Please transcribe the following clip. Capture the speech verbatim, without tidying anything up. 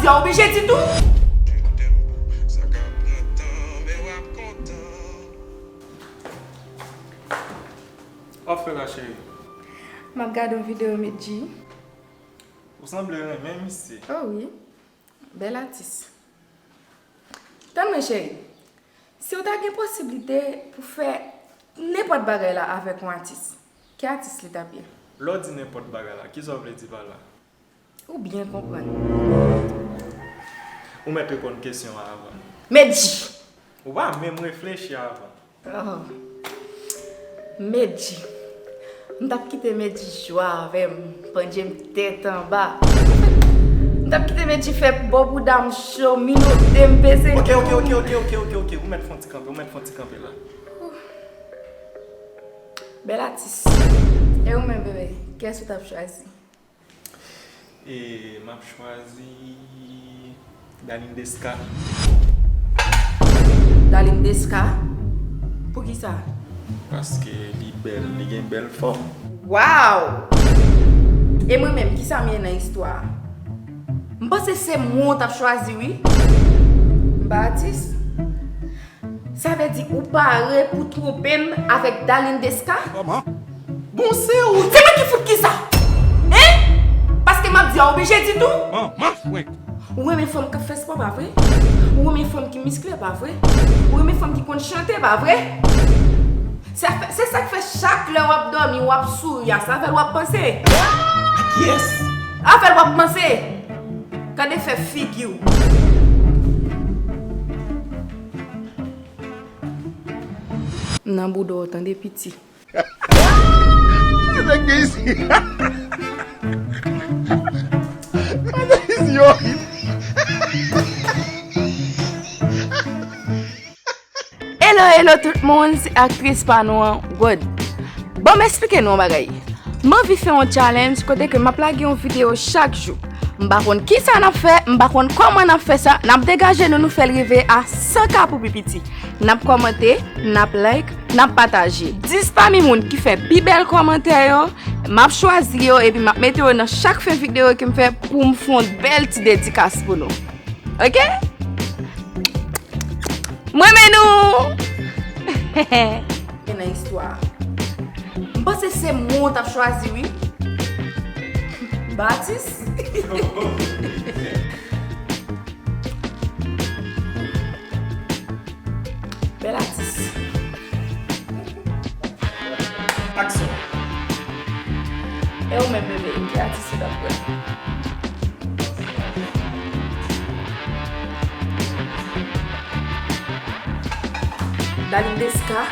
Sa oblije di tou. W ap fè la, cheri? M ap gade yon videyo Medjy. Ou sanble renmen misye. Oh wi. Bèl atis. Tann mwen, cheri. Si w ta gen posiblite pou fè nenpòt bagay la avèk yon atis, ki atis li t ap ye? Lè w di nenpòt bagay la, kisa w vle di pa la? Ou byen konprann. Ou mèt reponn kesyon an avan. Medjy! Ou pa menm reflechi avan. Oh. Medjy. M t ap kite Medjy jwe avè m, pandye m tèt anba. M t ap kite Medjy fè bò bouda m cho, minote m, peze m. Ok, ok, ok, ok, ok, ok, ok. Ou mèt fè yon ti kanpe, ou mèt fè yon ti kanpe la. Bèl atis. E ou menm, bebe, kiyès ou t ap chwazi? E m ap chwazi Darline Desca. Darline Desca? Poukisa? Paske li bèl, li gen bèl fòm. Waw! E mwen menm, kisa m ye nan istwa a? M panse se mwen w t ap chwazi, wi. M pa atis. Sa vle di ou pare pou twonpe m avèk Darline Desca? Kòman? Bon, se ou. Se mwen ki fout ki sa? Hein? Paske m ap di a, oblije di tou? Manman frenk. Ou renmen fanm k ap fè spò, pa vre? Ou renmen fanm ki miskle, pa vre? Ou renmen fanm ki konn chante, pa vre? Se sa k fè chak lè w ap dòmi, w ap souri a, se avè l w ap panse. A kiyès? Avè l w ap panse. Gade fè figi w. M nan bouda w tande piti. Sa nèg gen isi? Sa nèg isi yo? Hello, hello tout moun, se aktris pa nou an, Rod. Bon, m esplike nou yon bagay. M anvi fè yon challenge kote ke m ap lage yon videyo chak jou. M pa konn kisa n ap fè, m pa konn kòman n ap fè sa, n ap degaje nou, nou fè l rive a san K pou pi piti. N ap kòmante, n ap like, n ap pataje. Dis pami moun ki fè pi bèl kòmantè yo, m ap chwazi yo epi m ap mete yo nan chak fen videyo ke m fè pou m fè yon bèl ti dedikas pou nou. Ok? M renmen nou! Gen nan istwa a. M panse se mwen w t ap chwazi, wi. Batis? Bèl atis. Aksyon. E ou menm, bebe, ki atis ou t ap pran? Darline Desca.